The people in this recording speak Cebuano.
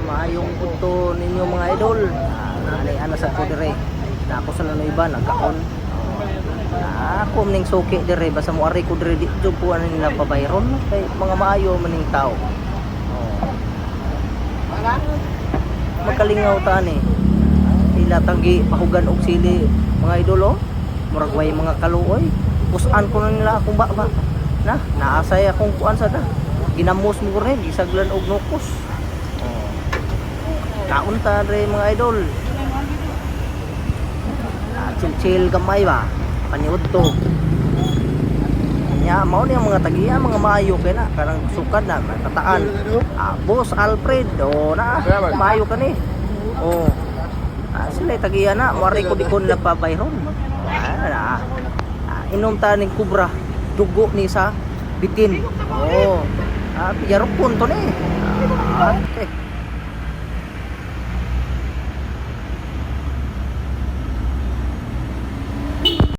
Maayong udto ninyo, mga idol. Ani ana sa ko dire. Na ako sa Nueva nagkaon. Ako ning suki dire, basta mo ari ko dire, di jud ko ano nila pabayron kay mga maayo maning tao. Oh. Magkalingaw ta ni. Ila tanggi pahugan og sili, mga idol, oh. Murag way mga kaluoy. Pusan ko na nila akong baba. Na, naasay akong kuan sa ta. Ginamos mo ko rin, gisaglan og nukos. Oh. Kaon ta dre, mga idol. Chill chill gamay ba. Paniud to. Nya mao ni ang mga tagiya, mga maayo kay na karang sukad na tataan. Boss Alfred, oh na, maayo ka ni. Oh. Sila tagiya na, mari ko di ko nila pabayron. Na. Inom ta ning kubra, dugo ni sa bitin. Oh. Yarok to ni. Okay.